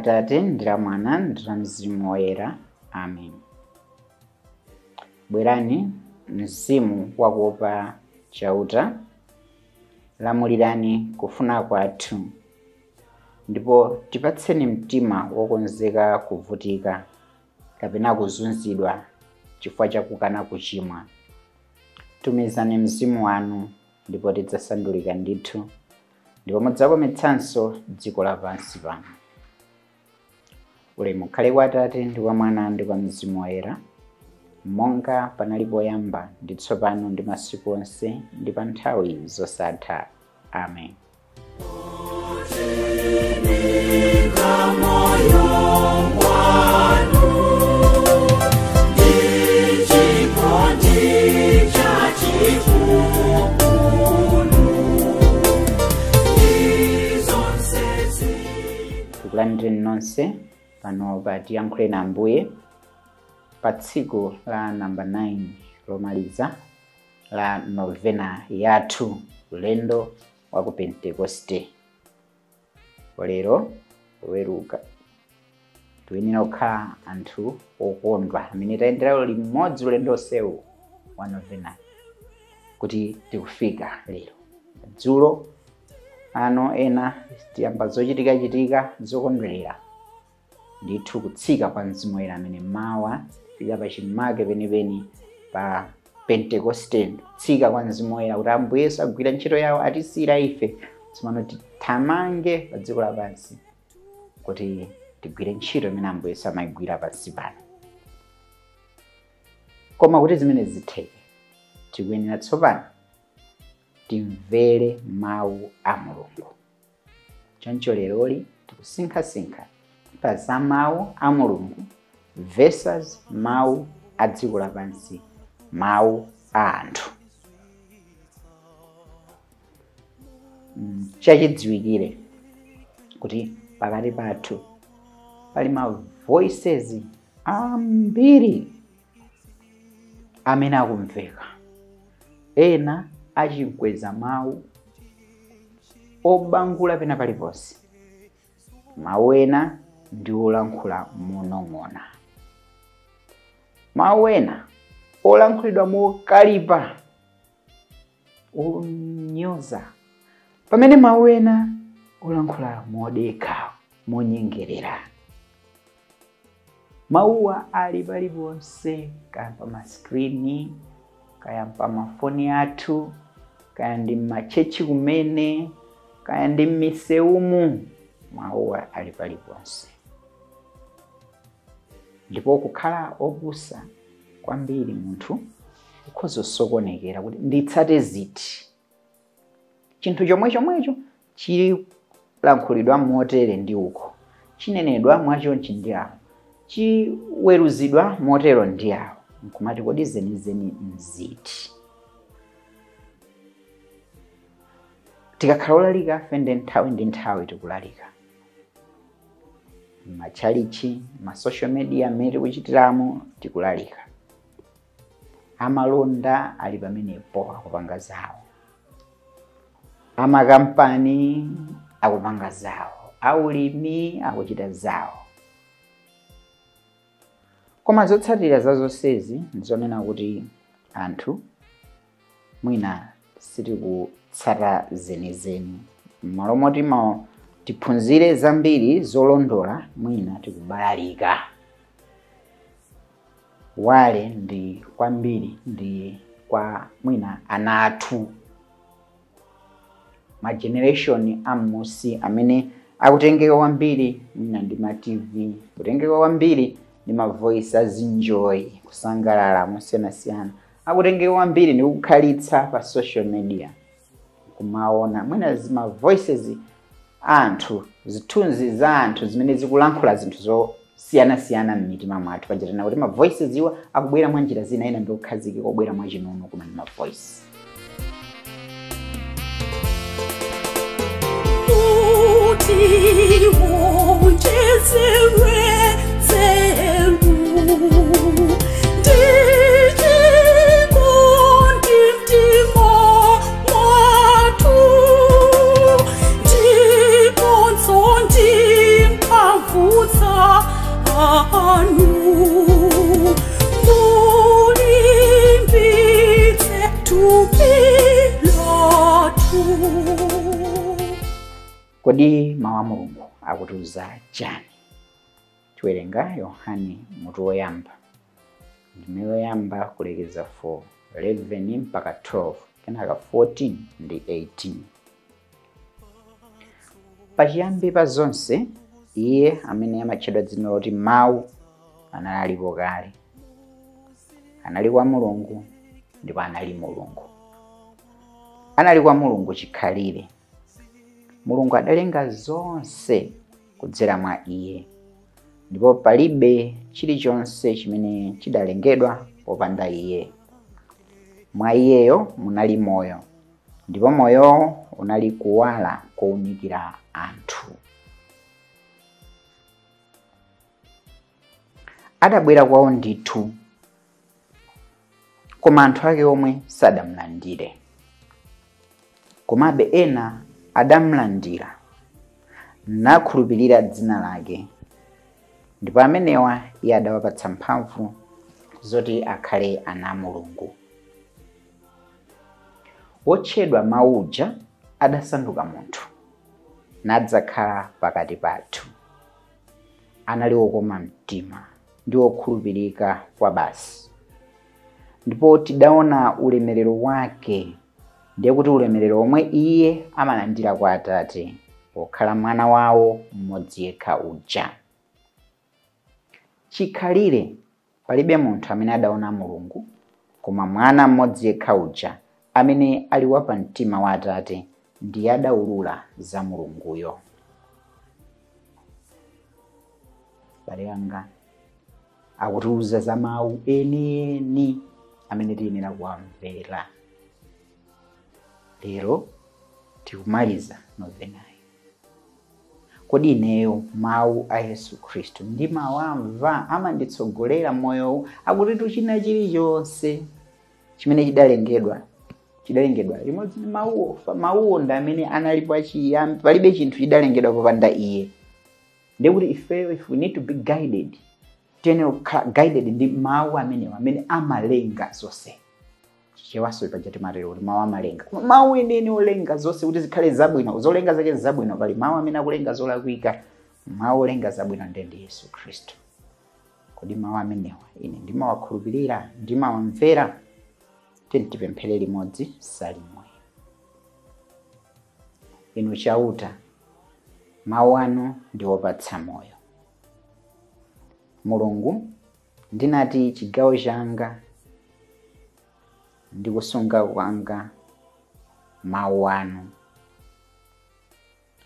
Atate ndi la Mwana ndi la Mzimu Woyera. Amen. Bwerani mzimu wakuopa Chauta, lamulirani kufuna kwathu, ndipo tipatseni mtima wokonzeka kuvutika kapena kuzunzidwa chifukwa chakukana kuchimwa. Tumizani mzimu wanu ndipo tidzasandulika ndithu, ndipo mudzakometsanso dziko lapansi pano. Ulemu ukhale kwa Atate ndi kwa Mwana ndi kwa Mzimu Woyera, monga panali poyamba ndi tsopano ndi masiku onse ndi pa nthawi zosatha. Amen. Tikulandireni nonse pano pa Tiyankhule na Ambuye pa tsiku la namba 9 lomaliza la novena yathu, ulendo wa ku Pentekoste. Lero weruka tiyenera kukhala anthu okondwa amene tayendera limodzi ulendo onsewu wa novena kuti tikufika lero. Dzulo ano ena tiyamba zochitikachitika zokondwerera ndithu kutsika kwa Mzimu Woyera amene mawa fika pachimake penipeni pa Pentekoste, kutsika kwa Mzimu Woyera kuti Ambuye Yesu agwira ntchito yawo atisiyira ife tsopano tithamange pa dziko lapansi kuti tigwire ntchito imene Ambuye Yesu amayigwira pansi pano. Koma kuti zimene zitheke tikuyenera tsopano timvere mawu a Mulungu. Choncho leroli tikusinkhasinkha pa za mawu a Mulungu versus mawu a dziko lapansi, mawu a anthu. Chachidziwikire kuti pakati pathu pali ma voices ambiri amene akumveka, ena achinkweza mawu obangula pena paliponse, mawu ena ndi olankhula monong'ona, mawu ena olankhulidwa mokalipa onyoza, pamene mawu ena olankhula modekha monyengerera. Mawuwa ali paliponse, kaya pa maskrini, kaya pa mafoni athu, kaya ndi m'machechi kumene, kaya ndi m'misewumu, mawuwa ali paliponse. Ndipo kukhala opusa kwambiri munthu ukhoza kusokonekera kuti nditsate ziti. Chinthu chomwe chomwecho chilankhulidwa motere ndi uko, chinenedwa mwachonchi ndi awo, chiweruzidwa motero ndi awo, nkumati kodi zenizeni nziti. Tikakhala olalika afe ndi nthawi ndi nthawi tikulalika machalichi, ma social media amene tikuchitiramo tikulalika, amalonda ali pamenepo akupanga zawo, amakampani akupanga zawo, aulimi akuchita zawo. Koma zotsatira za zonsezi ndizonena kuti anthu mwina sitikutsata zenizeni, m'malo moti tiphunzire zambiri zolondola mwina tikubalalika. Wale ndi kwambiri ndi kwa mwina ana athu, ma generation amusi amene akutengeka kwambiri mwina ndi ma TV, kutengeka kwambiri ndi ma voice azinjoyi, kusangalala mosiyanasiyana, akutengeka kwambiri ndi kukhalitsa pa social media, kumaona mwina zima voices anthu, zithunzi za anthu zimene zikulankhula zinthu zosiyanasiyana m'mitima mwathu. Paja kuti ma voices iwa akubwera mwa njira zina, ena ndi okhazikika obwera mwachinono, koma ndi ma voice. Ndi Kodi mawu a Mulungu akutiuza chani? Tiwerenga Yohane mutu woyamba, ndime yoyamba kulekeza 4, 11 mpaka 12, kenaka 14 ndi 18. Pachiyambi pa zonse, iye amene amatchedwa dzina loti Mawu anali alipo kale. Anali kwa Mulungu ndipo anali Mulungu. Anali kwa Mulungu chikhalire. Mulungu adalenga zonse kudzera mwa iye, ndipo palibe chilichonse chimene chidalengedwa popanda iye. Mwa iyeyo munali moyo, ndipo moyowo unali kuwala kowunikira anthu. Adabwera kwawo ndithu, koma anthu ake omwe sadamulandire. Komabe ena adamulandira nakhulupirira dzina lake, ndipo amenewa iye adawapatsa mphamvu zoti akhale ana a Mulungu. Wotchedwa Mawu uja adasanduka munthu nadzakhala pakati pathu. Anali wokoma mtima ndi wokhulupirika kwa basi, ndipo tidaona ulemerero wake, ndiye kuti ulemerero omwe iye amalandira kwa Atate pokhala mwana wawo mmodzi yekha uja. Chikhalire palibe munthu amene adaona Mulungu, koma mwana mmodzi yekha uja amene ali wapamtima wa Atate ndiye adawulula za Mulunguyo. Bale anga akutiuza za mawu enieni amene tiyenera kuwamvera. Lero tikumaliza novenayi. Kodi ineyo mawu a Yesu Khristu ndimawamva, amanditsogolera moyowu? Akuti china chilichonse chimene chidalengedwa chidalengedwa limodzi ndi mawuwo. Mawuwo ndi amene analipo achiyambi, palibe chinthu chidalengedwa popanda iye. Ndiye kuti ifeyo, if we need to be guided, tiyenera kukhala guided ndi mawu amenewa amene amalenga zonse. Chichewaso paja timatero kuti mawu amalenga, koma mawu enieni olenga zonse kuti zikhale zabwino, zolenga zake zabwino, pali mawu amene akulenga zolakwika. Mawu olenga zabwino ndiye ndi Yesu Khristu. Kodi mawu amenewa ine ndimawakhulupirira, ndimawamvera? Tiyeni tipemphere limodzi salimo. Inu Chauta, mawu anu ndi wopatsa moyo. Mulungu, ndinati chigawo changa ndi kusunga kwanga mawu anu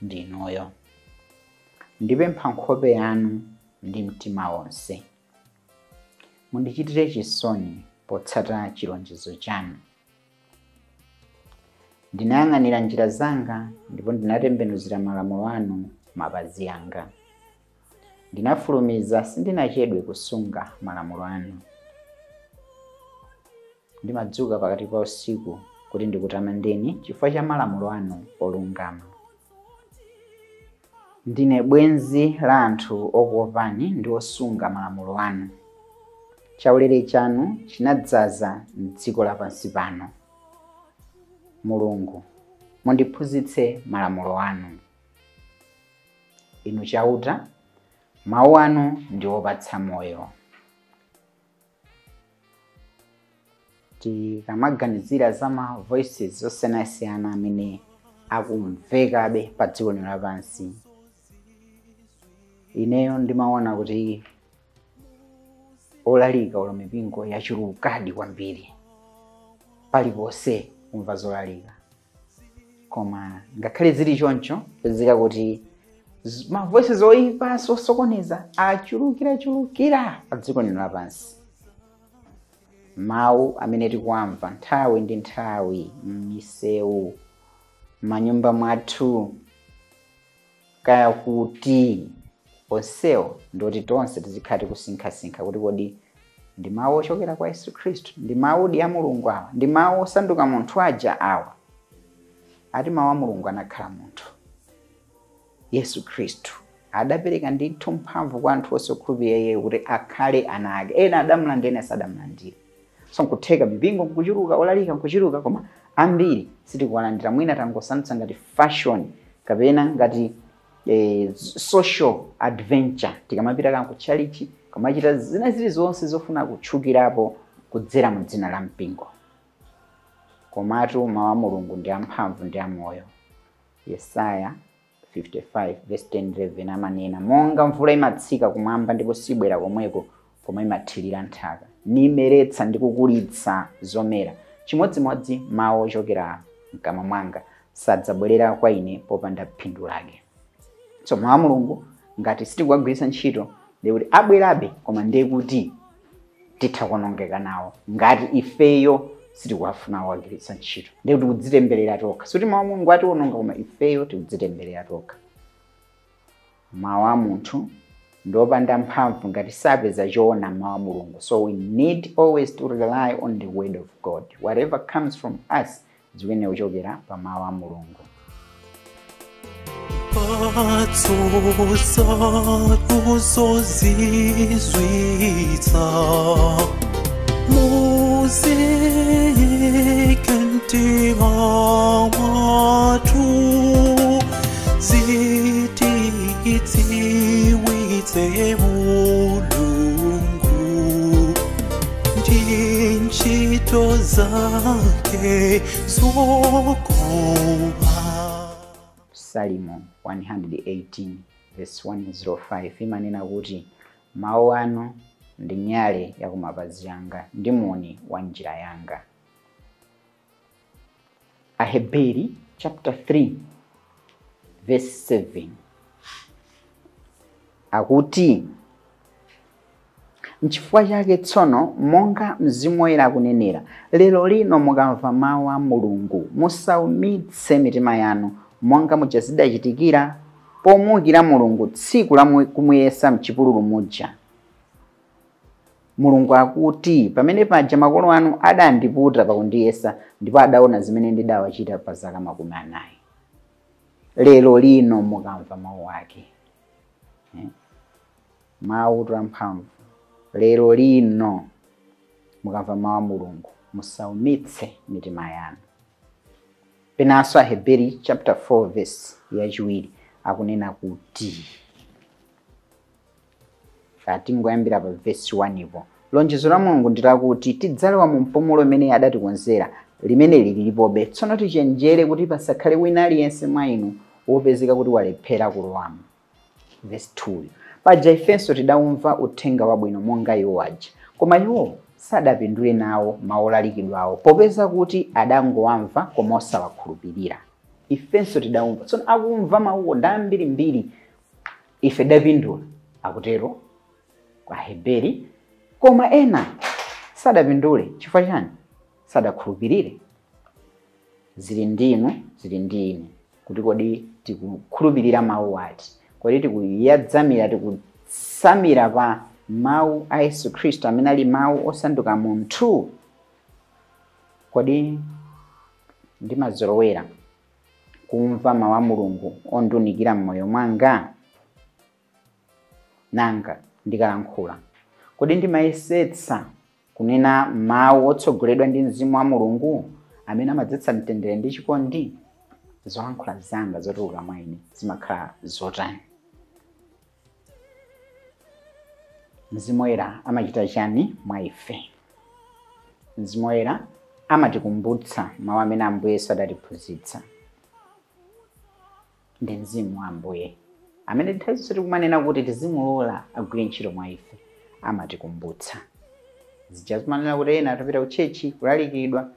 ndinuyo. Ndipempha nkhope yanu ndi mtima wonse. Mundichitire chisoni potsata chilonjezo chanu. Ndinayang'anira njira zanga ndipo ndinatembenuzira malamulo anu mapazi anga. Ndinafulumiza, sindinachedwe kusunga malamulo anu. Ndimadzuka pakati pa usiku kuti ndikutamandeni chifukwa cha malamulo anu olungama. Ndine bwenzi la anthu okuopani ndi osunga malamulo anu. Chaulere chanu chinadzaza m'dziko lapansi pano. Mulungu, mundiphunzitse malamulo anu. Inu Chauta, mawu anu ndi wopatsa moyo. Tikamaganizira za ma voices zosiyanasiyana amene akumvekabe pa dziko lino lapansi, ineyo ndimaona kuti olalika ulo mipingo yachulukadi kwambiri, paliponse kumva zolalika. Koma ngakhale zili choncho, pezeka kuti ma voices oyipa osokoneza achulukirachulukira pa dziko lino lapansi. Mawu amene tikuwamva nthawi ndi nthawi m'misewu, m'manyumba mwathu, kaya kuti onsewo, ndoti tonse tizikhala tikusinkhasinkha kuti kodi ndi mawu ochokera kwa Yesu Khristu, ndi mawu ya Mulungu awa, ndi mawu osanduka munthu aja awa? Ati mawu a Mulungu anakhala munthu. Yesu Khristu adapereka ndithu mphamvu kwa anthu onse okhulupirira iye kuti akhale ana ake. Ena adamulandira, ena sadamulandire. So nkutheka mipingo nkuchuluka, olalika nkuchuluka, koma ambiri sitikuwalandira. Mwina tangosandutsa ngati fashion kapena ngati social adventure, tikamapita kan kutchalichi kamachita zina zilizonse zofuna kutchukirapo kudzera mu dzina la mpingo. Komatu mawu a Mulungu ndi amphamvu ndi amoyo. Yesaya 55 verse 10 11 amanena, monga mvula imatsika kumwamba ndipo sibwera komweko, koma imathirira nthaka nimeretsa ndi kukulitsa zomera, chimodzimodzi mawu ochokera mkamwa mwanga sadzabwerera kwa ine popanda phindu lake. So mawu a Mulungu ngati sitikuwagwiritsa ntchito ndiye kuti abwerabe, koma ndiye kuti titha kuwonongeka nawo ngati ifeyo sitikuwafuna kuwagwiritsa ntchito. Ndiye kuti tikudzitemberera tokha. Sikuti mawu a Mulungu atiwononga, koma ifeyo tikudzitemberera tokha. Mawu a munthu ndiopanda mphamvu ngati sapeza choona mawu a Mulungu. So we need always to rely on the word of God. Whatever comes from us zikuyenera kuchokera pa mawu a Mulungu. Salimo 118 verse 105 imanena kuti mawu anu ndi nyale ya kumapazi yanga ndi muni wa njira yanga. Aheberi chapter 3 verse 7 akuti, nchifukwa chake tsono monga Mzimu Woyera akunenera, lero lino mukamva mawu a Mulungu musaumitse mitima yanu monga muja zidachitikira pomukira Mulungu tsiku la kumuyesa mchipululu muja. Mulungu akuti, pamene paja makolo anu adandiputa pakundiyesa ndipo adaona zimene ndidawachita pa zaka 40. Lero lino mukamva mawu ake. Mawu amphamvu. Lero lino mukamva mawu a Mulungu musaumitse mitima yanu. Penanso Aheberi chapter 4 verse yachiwiri akunena kuti, atingoyambira pa verse 1 ipo, lonjezo la Mulungu ndi lakuti tidzalowa mu mpumulo umene adatikonzera, limene lilipobe. Tsono tichenjere kuti pasakhale wina aliyense mwa inu wopezeka kuti walephera kulowamo. Verse 2, paja ifenso tidawumva uthenga wabwino monga iwo aja, koma iwo sadapindule nawo mawu olalikidwawo, popeza kuti adangowamva koma osawakhulupirira. Ifenso tidawumva. Tsono akumva mawuwo ndi ambirimbiri, ife tidapindula, akutero kwa Aheberi, koma ena sadapindule. Chifukwa chani? Sadakhulupirire. Zili ndinu, zili ndi ine, kuti kodi tikukhulupirira mawu ati? Kodi tikuyadzamira, tikutsamira pa mawu a Yesu Khristu amene ali mawu osanduka munthu? Kodi ndimazolowera kumva mawu a Mulungu ondiunikira m'moyo mwanga? Nanga ndikalankhula, kodi ndimayesetsa kunena mawu otsogoledwa ndi Mzimu wa Mulungu amene amadzetsa mtendere ndi chikondi? Zolankhula zanga zotuluka mwa ine zimakhala zotani? Mzimu Woyera amachita chani mwa ife? Mzimu Woyera amatikumbutsa mawu amene Ambuye Yesu adatiphunzitsa. Ndi Mzimu wa Ambuye amene nthawi zonse tikumanena kuti tizimulola agwire ntchito mwa ife, amatikumbutsa. Zija zimanena kuti ena atapita kutchechi kulalikidwa,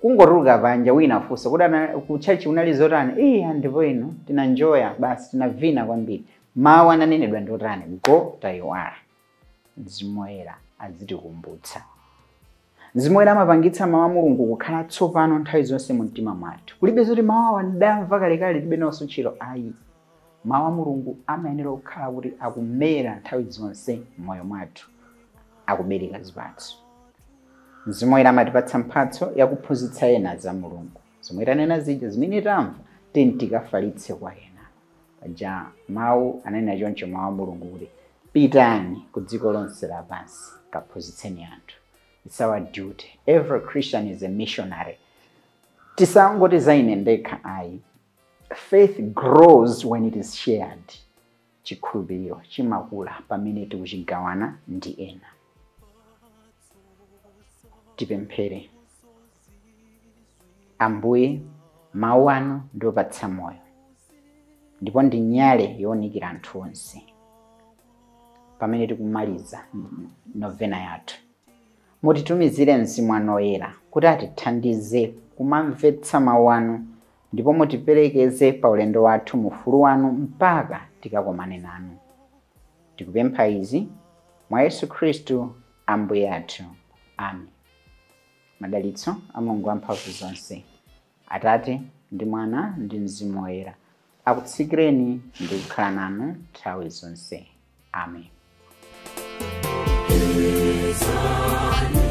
kungotuluka panja wina afunsa kuti kutchechi kunali zotani? Iya, ndipo ino tinanjoya basi, tinavina kwambiri. Mawu ananenedwa ndi otani? Go tayiwala. Mzimu Woyera azitikumbutsa. Mzimu Woyera amapangitsa mawu a Mulungu kukhala tsopano nthawi zonse mu mtima mwathu. Kulibe zoti mawu awa ndamva kalekale tilibe nawonso ntchito, ayi. Mawu a Mulungu amayenera kukhala kuti akumera nthawi zonse m'moyo mwathu, akubereka zipatso. Mzimu Woyera amatipatsa mphatso yakuphunzitsa ena za Mulungu. Zomwe tanena zija zimene tamva tikafalitse kwa ena. Paja mawu ananena choncho mawu a Mulungu kuti pitani ku dziko lonse lapansi kaphunzitseni anthu. It's our duty. Every Christian is a missionary. Tisangoti za ine ndekha ayi. Faith grows when it is shared. Chikhulupiriro chimakula pamene tikuchigawana ndi ena. Tipemphere. Ambuye, mawu anu ndi opatsa moyo ndipo ndi nyale yowunikira anthu onse. Pamene tikumaliza novena yathu, mutitumizire Mzimu wanu Woyera kuti atithandize kumamvetsa mawu anu, ndipo mutiperekeze pa ulendo wathu mu ufulu wanu mpaka tikakomane nanu. Tikupempha izi mwa Yesu Khristu Ambuye athu. Amen. Madalitso a Mulungu wamphamvu zonse, Atate ndi Mwana ndi Mzimu Woyera, akutsikireni ndi kukhala nanu nthawi zonse. Amen. Isa.